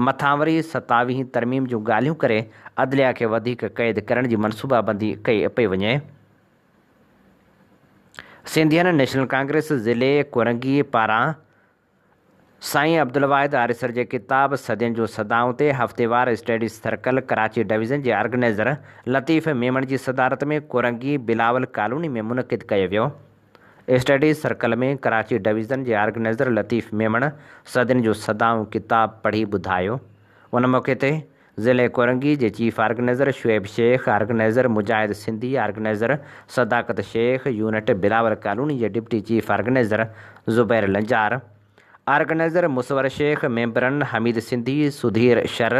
[SPEAKER 2] مٿان وري ستاويهين ترميم جون ڳالهيون ڪري عدليه کي وڌيڪ قيد ڪرڻ جي منصوبابندي ڪئي پئي وڃي. سنڌين نيشنل ڪانگريس ضلعي ڪورنگي پاران سائين عبدالواحد آريسر جي ڪتاب صدين جون صدائون تي هفتيوار اسٽڊي سرڪل ڪراچي ڊويزن جي آرگنائيزر لطيف ميمڻ جي صدارت ۾ ڪورنگي بلاول ڪالوني ۾ منعقد ڪيو ويو. اسٽڊي سرڪل ۾ ڪراچي ڊويزن جي آرگنائيزر لطيف ميمڻ صدين جون صدائون ڪتاب پڙهي ٻڌايو. ان موقعي تي ضلعي ڪورنگي جي chief organizer Shoaib Shaikh, organizer Mujahid Sindhi, organizer Sadaqat Shaikh, unit Bilawal colony جي deputy chief organizer Zubair Lanjar, organizer Musawar Shaikh, ميمبرن حميد سنڌي، سڌير شر،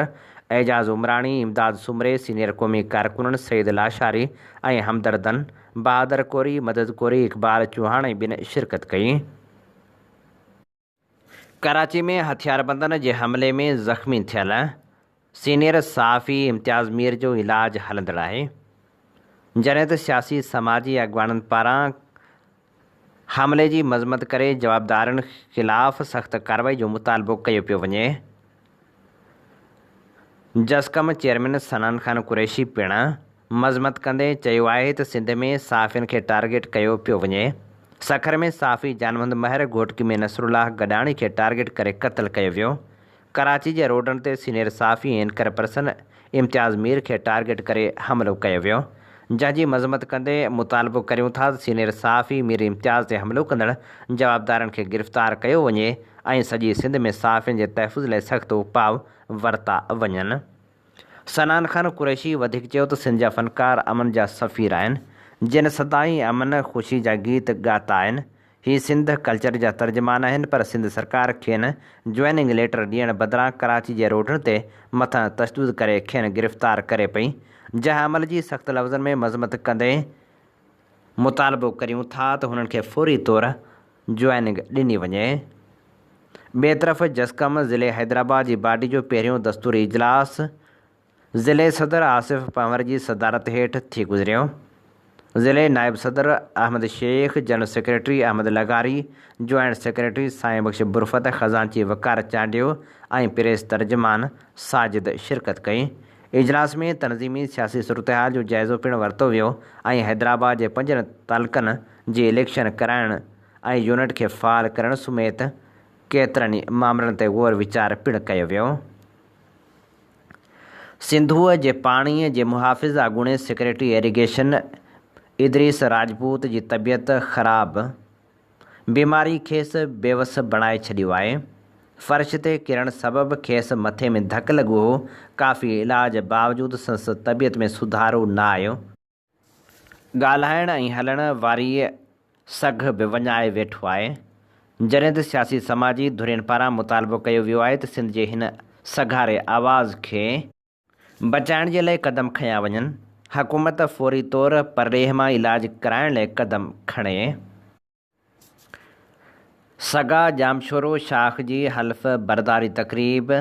[SPEAKER 2] اعجاز عمراڻي، امداد سومري، سينيئر قومي ڪارڪنن سيد لاشاري ۽ همدردن بهادر ڪوري، مدد ڪوري، اقبال چوهاڻ ۽ ٻين شرڪت ڪئي. ڪراچي ۾ هٿياربندن جي حملي ۾ زخمي ٿيل سينيئر صحافي امتياز مير جو علاج هلندڙ آهي، جڏهن ته سياسي سماجي اڳواڻن پاران حملي جي مذمت ڪري جوابدارن خلاف سخت ڪارروائي جو مطالبو ڪيو پيو وڃي. جسقم چيئرمين صنعان خان قريشي پڻ مذمت ڪندي چيو آهي ته سنڌ ۾ صحافين کي ٽارگيٽ ڪيو پيو وڃي، سکر ۾ صحافي جان محمد مهر، گهوٽڪي ۾ نصرالله گڏاڻي کي ٽارگيٽ ڪري قتل ڪيو ويو، ڪراچي جي روڊن تي سينيئر صحافي ۽ اينڪر پرسن امتياز مير کي ٽارگيٽ ڪري حملو ڪيو ويو، جنهن جي مذمت ڪندي مطالبو ڪريون ٿا ته سينيئر صحافي مير امتياز تي حملو ڪندڙ جوابدارن کي گرفتار ڪيو وڃي ۽ سڄي سنڌ ۾ صحافين جي تحفظ لاء سخت اپاء ورتا وڃن. صنعان خان قريشي وڌيڪ چيو ته سنڌ جا فنڪار امن جا سفير آهن، جن سدائين امن، خوشي جا گيت ڳاتا آهن، هي سنڌ ڪلچر جا ترجمان آهن پر سنڌ سرڪار کين جوائننگ ليٽر ڏيڻ بدران ڪراچي جي روڊن تي مٿن تشدد ڪري کين گرفتار ڪري پئي، جنهن عمل جي سخت لفظن ۾ مذمت ڪندي مطالبو ڪريون ٿا ته هنن کي فوري طور جوائننگ ڏني وڃي. ٻئي طرف جسقم ضلعي حيدرآباد جي باڊي جو پهريون دستوري اجلاس ضلعي صدر آصف پنهور جي صدارت هيٺ ٿي گذريو. ضلعي نائب صدر احمد شيخ، جنرل سيڪريٽري احمد لغاري، جوائنٽ سيڪريٽري سائين بخش برفت، خزانچي وقار چانڊيو ۽ پريس ترجمان ساجد شرڪت ڪئي. اجلاس ۾ تنظيمي سياسي صورتحال جو جائزو پڻ ورتو ويو ۽ حيدرآباد جي پنجن تعلقن جي اليڪشن ڪرائڻ ۽ يونٽ کي فعال ڪرڻ سميت ڪيترن ئي مامرن تي غور ويچار پڻ ڪيو ويو. سنڌوء جي پاڻي جي محافظ اڳوڻي سيڪريٽري ايريگيشن ادريس راجپوت جي طبيعت خراب، بيماري کيس بيوس بڻائي ڇڏيو آهي. فرش تي ڪرڻ سبب کيس مٿي ۾ ڌڪ لڳو هو، ڪافي علاج باوجود سندس طبيعت ۾ سڌارو نه آيو. ڳالهائڻ ۽ هلڻ واري سگهه به وڃائي ويٺو آهي. جڏهن ته سياسي سماجي ڌرين پاران مطالبو ڪيو ويو آهي ته سنڌ جي هن سگهاري آواز کي. بچائڻ جي لاء قدم کنيا وڃن، حڪومت فوري طور پرڏيهه مان علاج ڪرائڻ لاء قدم کڻي. سگا ڄامشورو شاخ جي حلف برداري تقريب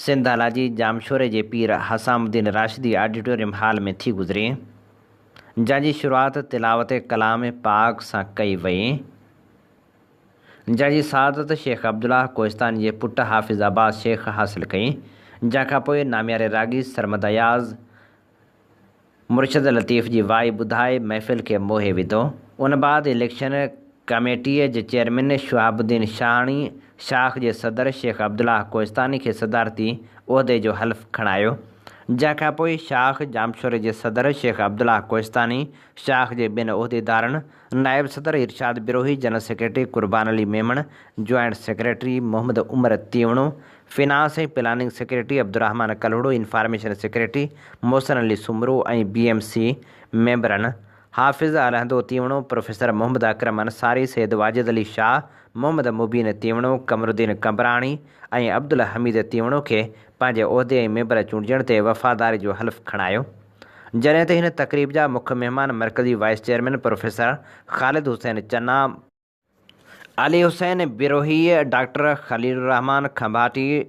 [SPEAKER 2] سنڌ هالاجي ڄامشوري جي پير حسام الدين راشدي آڊيٽوريم هال ۾ ٿي گذري، جنهن جي شروعات تلاوت ڪلام پاڪ سان ڪئي وئي، جنهن جي سعادت شيخ عبدالله ڪوهستاني جي پٽ حافظ عباس شيخ حاصل ڪئي، جنهن کانپوء نامياري راڳي سرمد اياز، مرشد لطيف جي وائي ٻڌائي محفل کي موهي وڌو. ان بعد اليڪشن ڪميٽيء جي چيئرمين شهاب الدين شاهاڻي شاخ جي صدر شيخ عبدالله ڪوهستاني کي صدارتي عهدي جو حلف کڻايو، جنهن کان پوء شاخ ڄامشوري جي صدر شيخ عبدالله ڪوهستاني، شاخ جي ٻين عهديدارن، نائب صدر Irshad Brohi, general secretary Qurban Ali Memon, joint secretary Muhammad Umar Teono, finance ۽ planning secretary Abdulrahman Kalhoro, information secretary Mohsin Ali Soomro ۽ B M C ميمبرن حافظ الهندو تيوڻو، پروفيسر محمد اڪرم انصاري، سيد واجد علي شاهه، محمد مبين تيوڻو، قمرالدين قمبراڻي ۽ عبدالحميد تيوڻو کي پنهنجي عهدي ۽ ميمبر چونڊجڻ تي وفاداري جو حلف کڻايو. جڏهن ته هن تقريب جا مک مهمان مرڪزي vice chairman professor Khalid Hussain Channa, Ali Hussain Brohi, doctor Khalil ur Rehman Khanbhati,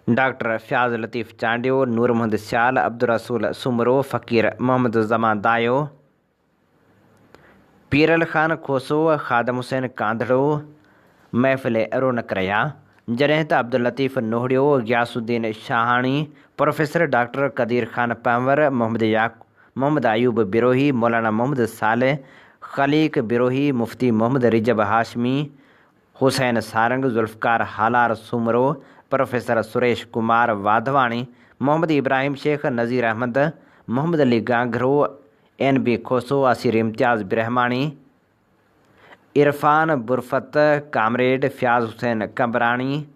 [SPEAKER 2] doctor Fayaz Latif Chandio, Noor Muhammad Sial, Abdul Rasool Soomro, Faqir Muhammad Zaman Dayo, Peeral Khan Khoso, Khadim Hussain Kandhro محفل رونق رهيا، جڏهن ته Abdul Latif Nohrio, Ghias Uddin Shahani, professor doctor Qadeer Khan Panhwar, Muhammad Muhammad Ayub Brohi, Maulana Muhammad Saleh, Khaliq Brohi, Mufti Muhammad Rajab Hashmi, Hussain Sarang, Zulfiqar Halar Soomro, professor Suresh Kumar Wadhwani, Muhammad Ibrahim Shaikh, Nazir Ahmed, Muhammad Ali Ghanghro, N B Khoso, Aseer Imtiaz Brahmani, Irfan Burfat, comrade Fayaz Hussain Qambrani,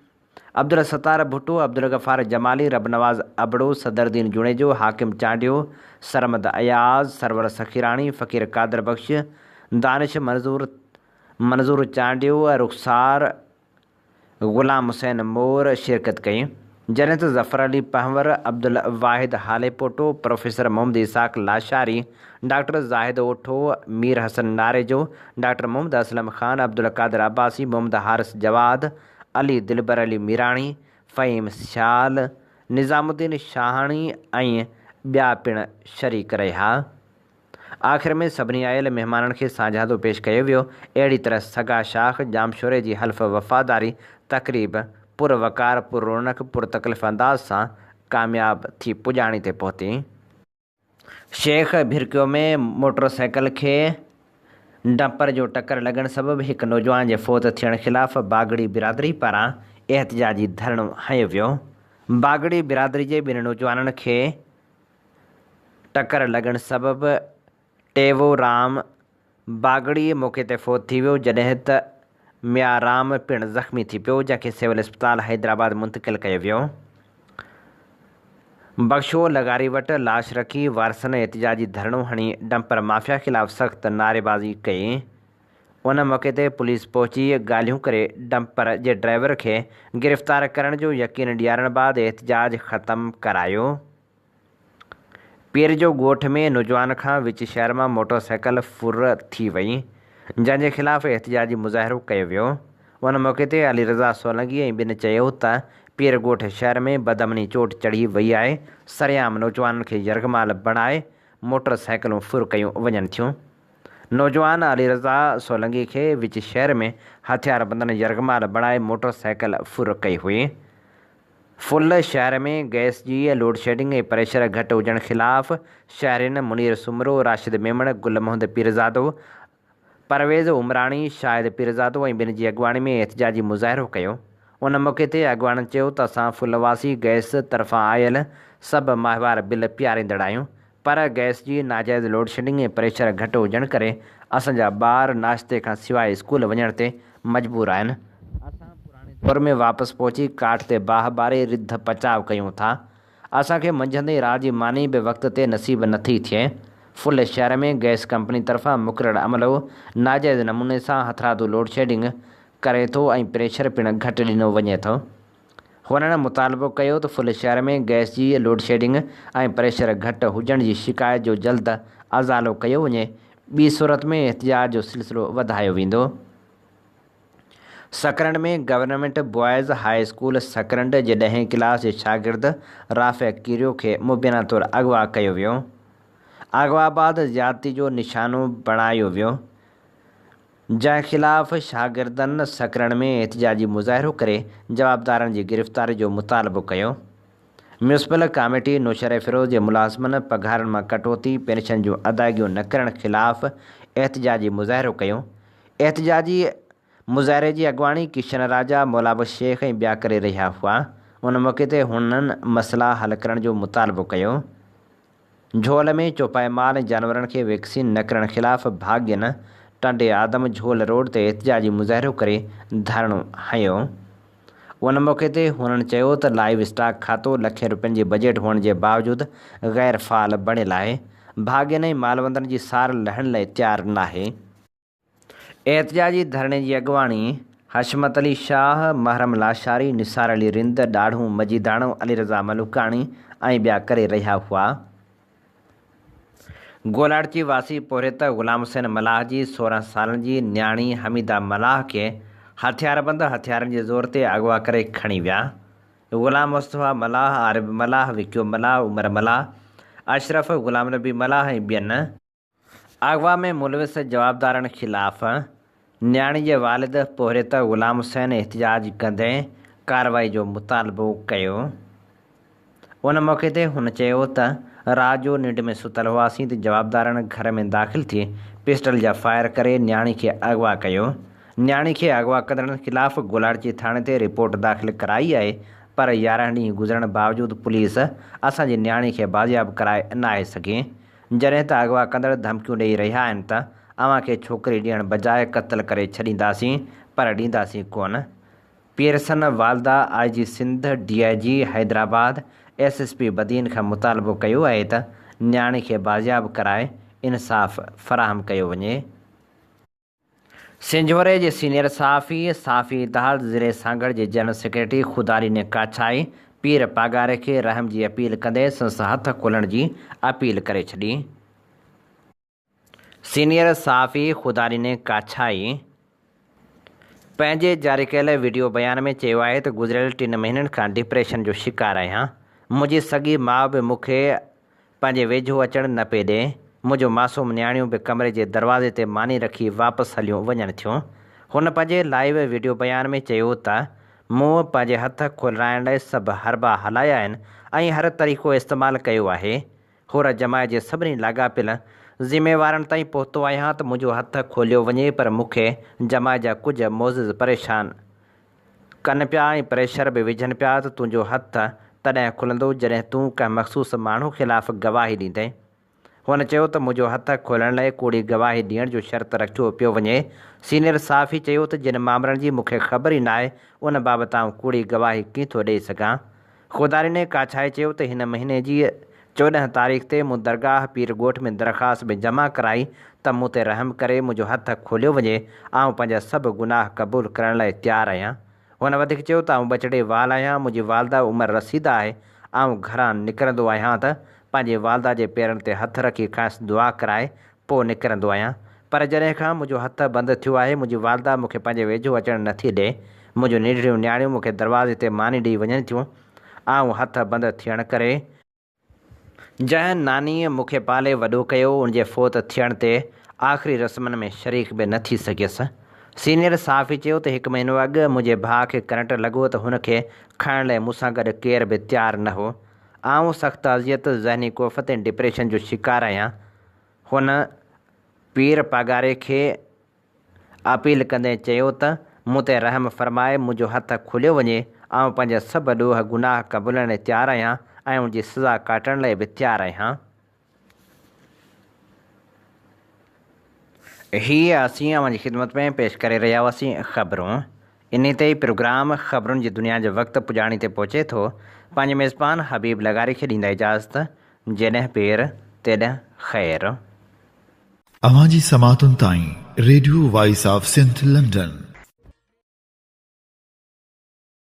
[SPEAKER 2] Abdul Sattar Bhutto, Abdul Ghaffar Jamali, Rabnawaz Abro, Sadruddin Junejo, Hakim Chandio, Sarmad Ayaz, Sarwar Sakhirani, Faqir Qadir Bakhsh, Danish Manzoor, Manzoor Chandio, Rukhsar, Ghulam Hussain Mor شرڪت ڪئي. جڏهن ته ظفر علي پنهور، عبدالواحد هاليپوٽو، پروفيسر محمد اسحاق لاشاري، ڊاڪٽر زاهد اوٺو، مير حسن ناريجو، ڊاڪٽر محمد اسلم خان، عبدالقادر عباسي، محمد حارث جواد، علي دلبر علي ميراڻي، فهيم سيال، نظام الدين شاهاڻي ۽ ٻيا پڻ شريڪ رهيا. آخر ۾ سڀني آيل مهمانن کي سانجهادو پيش ڪيو ويو. اهڙي طرح سگا شاخ ڄامشوري جي حلف وفاداري تقريب پر وقار، پر رونق، پر تڪلف انداز سان ڪامياب ٿي پڄاڻي تي پهتي. شيخ ڀرڪيو ۾ موٽر سائيڪل کي ڊمپر جو ٽڪر لڳڻ سبب هڪ نوجوان جي فوت ٿيڻ خلاف باگڙي برادري پاران احتجاجي ڌرڻو هنيو ويو. باگڙي برادري جي ٻن نوجوانن کي ٽڪر لڳڻ سبب ٽيوو رام باگڙي موقعي تي فوت ٿي ويو، جڏهن ته ميان رام پڻ زخمي ٿي پيو، جنهن کي سول اسپتال حيدرآباد منتقل ڪيو ويو. بخشو لغاري وٽ لاش رکي وارثن احتجاجي ڌرڻو هڻي ڊمپر مافيا خلاف سخت نعريبازي ڪئي. ان موقعي تي پوليس پهچي ڳالهيون ڪري ڊمپر جي ڊرائيور کي گرفتار ڪرڻ جو يقين ڏيارڻ بعد احتجاج ختم ڪرايو. پير جو ڳوٺ ۾ نوجوان کان وچ شهر مان موٽر سائيڪل ڦر ٿي وئي، جنهن جي خلاف احتجاجي مظاهرو ڪيو ويو. ان موقعي تي علي رضا سولنگي ۽ ٻين چيو ته پير ڳوٺ شهر ۾ بدامني چوٽ چڙهي وئي آهي، سرعام نوجوانن کي يرغمال بڻائي موٽر سائيڪلون ڦر ڪيون وڃن ٿيون. نوجوان علي رضا سولنگي کي وچ شهر ۾ هٿياربندن يرغمال بڻائي موٽر سائيڪل ڦر ڪئي هئي. ڦل شهر ۾ گئس جي لوڊشيڊنگ ۽ پريشر گهٽ هجڻ خلاف شهرين منير سومرو، راشد ميمڻ، گل محمد پيرزادو، پرويز عمراڻي، شاهد پيرزادو ۽ ٻين جي اڳواڻي ۾ احتجاجي مظاهرو ڪيو. ان موقعي تي اڳواڻن چيو ته اسان ڦل واسي گئس طرفان آيل سڀ ماهوار بل پياريندڙ آهيون پر گئس جي ناجائز لوڊشيڊنگ ۽ پريشر گهٽ هجڻ ڪري اسان جا ٻار ناشتي کان سواء اسڪول وڃڻ تي مجبور آهن. اسان پراڻي دور ۾ واپس پهچي ڪاٺ تي باهه ٻاري رڌ پچاء ڪيون ٿا. اسان کي منجهند ۽ رات جي ماني به وقت تي نصيب نٿي ٿئي. ڦل شهر ۾ گئس ڪمپني طرفان مقرر عملو ناجائز نموني سان هٿرادو لوڊشيڊنگ ڪري ٿو ۽ پريشر پڻ گهٽ ڏنو وڃي ٿو. هنن مطالبو ڪيو ته ڦل شهر ۾ گئس جي لوڊشيڊنگ ۽ پريشر گهٽ هجڻ جي شڪايت جو جلد ازالو ڪيو وڃي، ٻي صورت ۾ احتجاج جو سلسلو وڌايو ويندو. Sakrand ۾ government boys high school Sakrand جي ڏهين ڪلاس جي شاگرد رافع ڪيريو کي مبينا طور اغوا ڪيو ويو، اغوا بعد زيادتي جو نشانو بڻايو ويو. جنهن خلاف شاگردن سڪرنڊ ۾ احتجاجي مظاهرو ڪري جوابدارن جي گرفتاري جو مطالبو ڪيو. ميونسپل ڪاميٽي نوشهروفيروز جي ملازمن پگهارن مان ڪٽوتي، پينشن جون ادائگيون نه ڪرڻ خلاف احتجاجي مظاهرو ڪيو. احتجاجي مظاهري جي اڳواڻي ڪشن راجا، مولابخش شيخ ۽ ٻيا ڪري رهيا هئا. ان موقعي تي هنن مسئلا حل ڪرڻ جو مطالبو ڪيو. جهول ۾ چوپائي مال ۽ جانورن کي ويڪسين نه ڪرڻ خلاف ڀاڳين ٽنڊي آدم جهول روڊ تي احتجاجي مظاهرو ڪري ڌرڻو هنيو. ان موقعي تي هنن چيو ته لائيو اسٽاڪ کاتو لکين روپين جي بجيٽ هئڻ جي باوجود غير فعال بڻيل آهي، ڀاڳين ۽ مالوندن جي سار لهڻ لاء تيار ناهي. احتجاجي ڌرڻي جي اڳواڻي حشمت علي شاهه، محرم لاشاري، نثار علي رند، ڏاڙهون مجيداڻو، علي رضا ملوڪاڻي ۽ ٻيا ڪري رهيا هئا. گولاڙچي واسي پورهيت غلام حسين ملاح جي 16 سالن جي نياڻي حميده ملاح کي هٿياربند هٿيارن جي زور تي اغوا ڪري کڻي ويا. غلام مصطفيٰ ملاح، عارب ملاح، وڪيو ملاح، عمر ملاح، اشرف، غلام نبي ملاح ۽ ٻين. اغوا ۾ ملوث جوابدارن خلاف نياڻي جي والد پورهيت غلام حسين احتجاج ڪندي ڪارروائي جو مطالبو ڪيو. ان موقعي تي هن چيو ته رات جو ننڊ ۾ ستل هئاسين ته جوابدارن گهر ۾ داخل ٿي پسٽل جا فائر ڪري نياڻي کي اغوا ڪيو. نياڻي کي اغوا ڪندڙن خلاف گولاڙچي ٿاڻي تي رپورٽ داخل ڪرائي آهي پر 11 ڏينهن گذرڻ باوجود پوليس اسان جي نياڻي کي بازياب ڪرائي ناهي سگهي. جڏهن ته اغوا ڪندڙ ڌمڪيون ڏئي رهيا آهن ته اوهان کي ڇوڪري ڏيڻ بجاء قتل ڪري ڇڏينداسين پر ڏينداسين ڪونه. پيرسن والده I G Sindh, D I G Hyderabad, S S P Badin کان مطالبو ڪيو آهي ته نياڻي کي بازياب ڪرائي انصاف فراهم ڪيو وڃي. سنجهوري جي سينيئر صحافي، صحافي اتحاد ضلعي سانگهڙ جي جنرل سيڪريٽري خداري ني ڪاڇائي پير پاڳاري کي رحم جي اپيل ڪندي سندس هٿ کولڻ جي اپيل ڪري ڇڏي. سينيئر صحافي خداڏني ڪاڇائي پنهنجي جاري ڪيل وڊيو بيان ۾ چيو آهي ته گذريل ٽن مهينن کان ڊپريشن جو شڪار آهيان، منهنجي سڳي ماء به مون کي پنهنجي ويجهو اچڻ نه پئي ڏئي، منهنجون معصوم نياڻيون به ڪمري جي دروازي تي ماني رکي واپس هليون وڃن ٿيون. هن پنهنجي لائيو وڊيو بيان ۾ چيو ته مون پنهنجي هٿ کولرائڻ لاء سڀ حربا هلايا آهن ۽ هر طريقو استعمال ڪيو آهي، حر جماعت جي سڀني لاڳاپيل ذميوارن تائين پهتو آهيان ته منهنجو هٿ کوليو وڃي پر مون کي جماعت جا ڪجهه معزز پريشان ڪن پيا ۽ پريشر به وجهن پيا ته تنهنجو هٿ تڏهن کلندو جڏهن تون ڪنهن مخصوص ماڻهو خلاف گواهي ڏيندين. هن چيو ته منهنجو هٿ کولڻ لاء ڪوڙي گواهي ڏيڻ جو شرط رکيو پيو وڃي. سينيئر صحافي چيو ته جن مامرن جي مون کي خبر ئي ناهي ان بابت آئون ڪوڙي گواهي ڪيئن ٿو ڏئي سگهان. خداريني ڪاڇائي چيو ته هن مهيني جي 14 تاريخ تي مون درگاهه پير ڳوٺ ۾ درخواست به جمع ڪرائي ته مون تي رحم ڪري منهنجو هٿ کوليو وڃي، آئون پنهنجا سڀ گناهه قبول ڪرڻ لاء تيار آهيان. هن وڌيڪ چيو ته آئون ٻچڙي وال آهيان، منهنجي والده عمر رسيده آهي، آئون گهران نڪرندو آهيان ته پنهنجي والده جي پيرن تي هٿ رکي کانئس دعا ڪرائي پوء نڪرندو آهيان، پر جڏهن کان منهنجو هٿ بند ٿيو آهي، منهنجي والده مون کي پنهنجي ويجهو اچڻ نه ٿي ڏئي. منهنجون ننڍڙيون نياڻيون مون کي دروازي تي ماني ڏئي وڃن ٿيون. آئون هٿ بند ٿيڻ ڪري. جنهن نانيء مون کي پالي وڏو ڪيو، ان جي فوت ٿيڻ تي آخري رسمن ۾ شريڪ به نه ٿي سگهيس. سينيئر صحافي چيو ته هڪ مهينو اڳ منهنجي ڀاء کي ڪرنٽ لڳو ته هن کي کڻڻ لاء مون سان گڏ ڪير به تيار نه هو. آئون سخت اذيت، ذهني ڪوفت ۽ ڊپريشن جو شڪار آهيان. هن پير پاڳاري کي اپيل ڪندي چيو ته مون تي رحم فرمائي منهنجو هٿ کوليو وڃي، آئون پنهنجا سڀ ڏوهه گناهه قبولڻ لاء تيار آهيان ۽ ان جي سزا ڪاٽڻ لاء به تيار آهيان. هي اسين اوهان جي خدمت ۾ پيش ڪري رهيا هئاسين خبرون. انهي تي ئي پروگرام خبرن جي دنيا جو وقت پڄاڻي تي پهچي ٿو. پنهنجي ميزبان حبيب لغاري کي ڏيندا اجازت. جيڏنهن پير تيڏنهن خير.
[SPEAKER 1] اوهان جي سماعتن تائين radio voice of Sindh London.